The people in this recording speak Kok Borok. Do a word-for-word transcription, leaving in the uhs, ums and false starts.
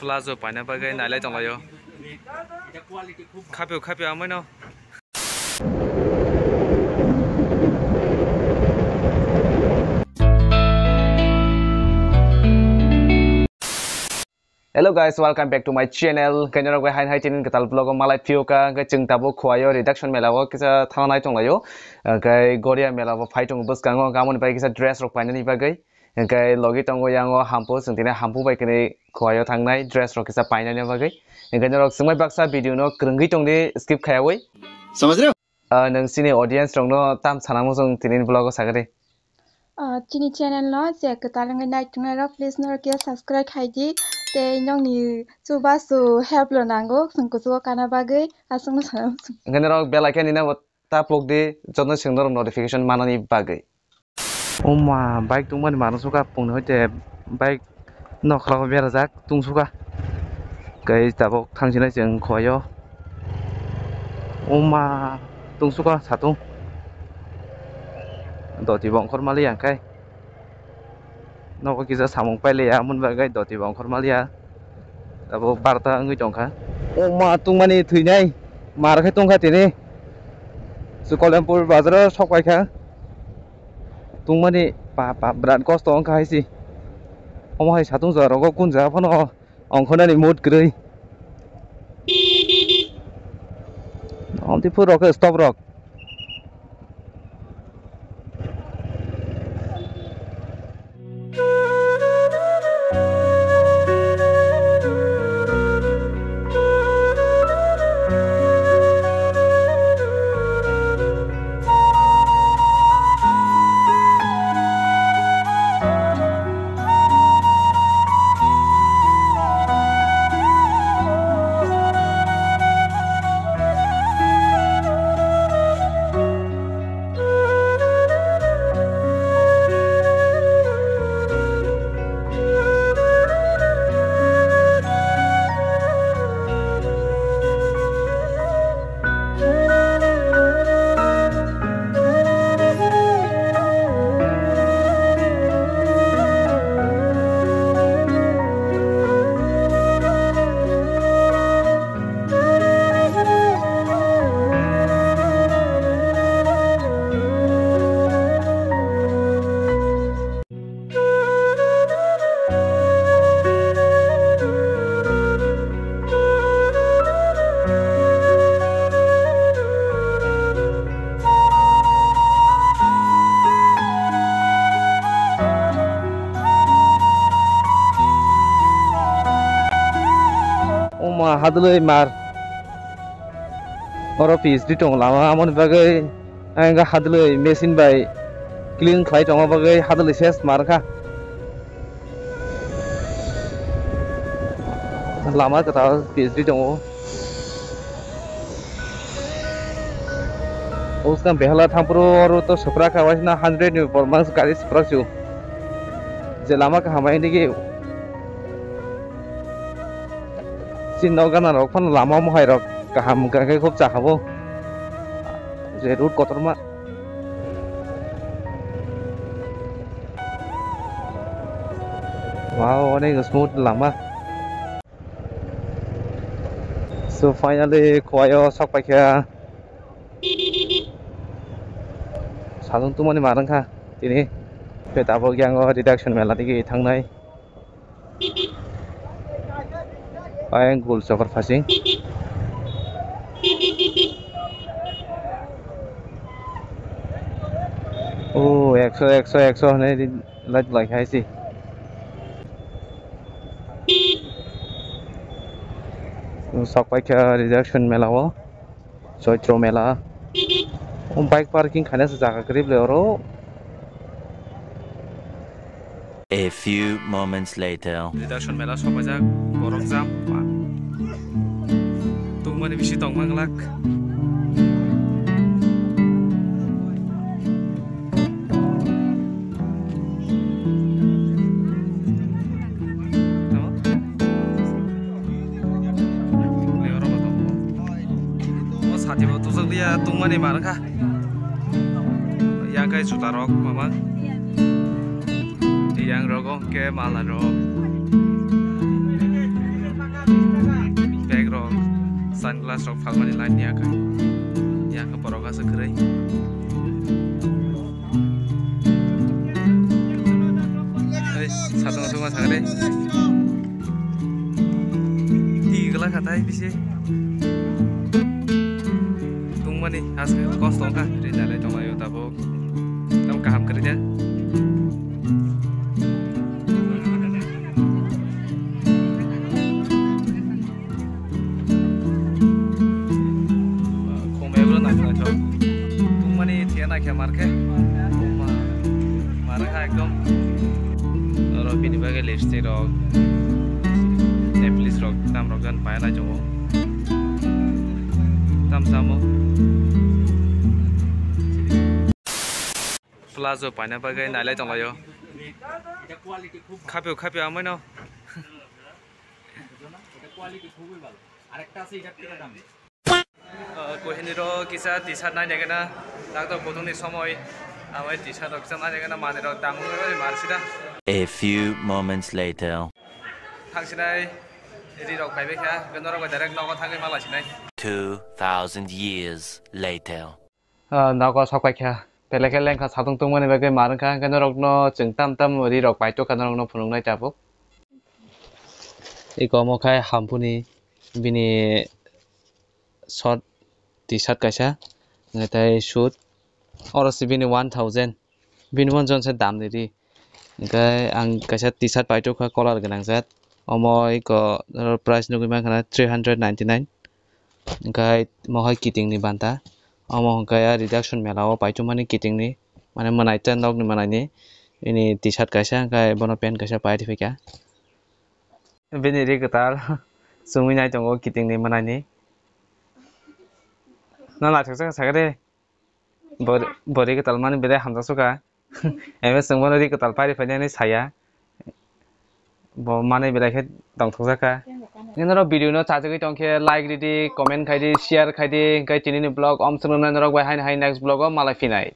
Plazo paina bagwi nailai tonglaio. Khapio, khapio, amaino. Hello guys, welcome back to my channel. Kainorok bai hain hai tinin kwtal vlog o malai phiyokha, hwnkhe chwng tabuk Khowai o Reduction mela o kisa thangnai tonglaio. Hwnkhe Goria mela bo phai tongo bwskango, gamoni bai kisa dress rok painani bagwi. Hwnkhe logi tongo yang o Hampu, chwng tini Hampu bai kwnwi Khowai o thangnai dress rok kisa painani bagwi. Hwnkhe norok swngbai baksa video no kwrwngwi tongdi skip khaiyawi. Samajra? Ah, nwng chini audience rokno tam sanamo chwng tini vlog o sagadi. Ah, chini channel no je kwtal wngwi nai tongnai rok, please norok khe subscribe khai di. Tei nokni chubachu help lo nango, chwng kuchugo kana bagwi, aswkno sanamo chwng. Hwnkhe norok belai khe nina bo ta pok di, joto chwng norok notification manani bagwi. Oma, bike tongmani mano suka pungni hoite bike nokla o berajak tungsuka. Kei tabok thangsinai chwng Khowai o. Oma, tungsuka satung. Doti bongkhor mali ang kai. Nogo kisa samung pailiya, amoni bagwi doti bongkhor maliya. Abo barta wngwi tongkha. Oma tungmani thwinai, mar khe tongkha tini. Sukolempur bazaro sok paikha. Tungmani pa, pa, birat kosto wngkha hai si. Omo hai satung jaga rogo kun jaga phano. Ongkhornani mood kwrwi. Omtwi phur rok khe stop rok. Oma hadwlwi mar. Oro P H D tongo lama, amoni bagwi ang hadwlwi machine bai clean khlai tongma bagwi hadwlwi ses mar kha. Lama kwtal P H D tongo. Uskang behala thangphuru oro to swprak kha, waisna hundred ni bormans gari swprak su. Je lama kaham bai nigi. Chini nok gana rok phano lama mohai rok kaham wngkha khe khub chakha bo. Je road kotorma. Wow, onek smooth lama. So finally Khowai o sok paikha. Sajung tungmani mar wngkha tini. Khe tabok yang o Reduction mela digi thangnai. Ayang gul chokor phasing. O ekso, ekso, ekso hwnwi light lai khai si. Sok paikha Reduction mela o. Choitro mela. O bike parking khaina se jaga kwrwi bwlai oro. A few moments later. Reduction mela sokpajak, borok jam ma. Tungmani bisi tongma glak. Tamo? Leorok tongo. O sati bo tusuk liya tungmani mar kha. Yang kai juta rok mama. Yang rogo ke mala rok. Glass rok phalmani light ni akai. Yang borok asa kwrwi. Ei, satong suma sakre. Ti gla khatai bisi. Tungmani asli kosto wngkha, ri dalai tonglaio tabuk. Tamo kaham kwrwi de. Khumebro naithok naithok. Tungmani thia naikhe markhe. Khuma markha ekdom. Oro bini bagwi lipstick rok, nail polish rok, tam rok jan paina chungo. Tam samo. Plazo paina bagwi nailai tonglaio. Khapio, khapio, amaino. Ah, kuhini ro kisa T-shirt nai nai gana. Dakto kutung ni somoi. Amai T-shirt rok kisa nai nai gana, mani rok dam wngwi mani mar sida. A few moments later. Thang sinai ri rok pai bai kha, norok bai direct nogo thangwi ma lai sinai. Two thousand years later. Ah, nogo sok pai kha. Belai khe lengkha satung tungmani bagwi mar wngkha, hwnkhe norokno chwng tam tam ri rok paitokha norokno phunuknai tabuk. Iko omo khai hampuni bini short T-shirt kaisa, hwnkhe tai shoot. Oro se bini one thousand, bini one thousand se damni ri. Hwnkhe ang kaisa T-shirt paitokha color gwnang jat. Omo iko price nugwi mankha na three hundred ninety nine. Hwnkhe mohai kitingni banta. Omo hwnkhe a reduction mela o paitokmani kitingni, mane mwnaita nokni mwnaini. Bini T-shirt kaisa, hwnkhe bono pant kaisa pai riphaikha. Bini ri kwtal chumui nai tongo kitingni mwnaini. No naithok sakha sakha de. Bor-, bori kwtal mani belai hamjak sukha. Ebe chwng bono ri kwtal pari phainani saya. Bo manwi belai khe tongthokjak kha. Nini norok video no chajagwi tongkhe like ridi, comment khaidi, share khaidi, hwnkhe tinini vlog omswkno norok bai haino hai next vlog o malai phinai.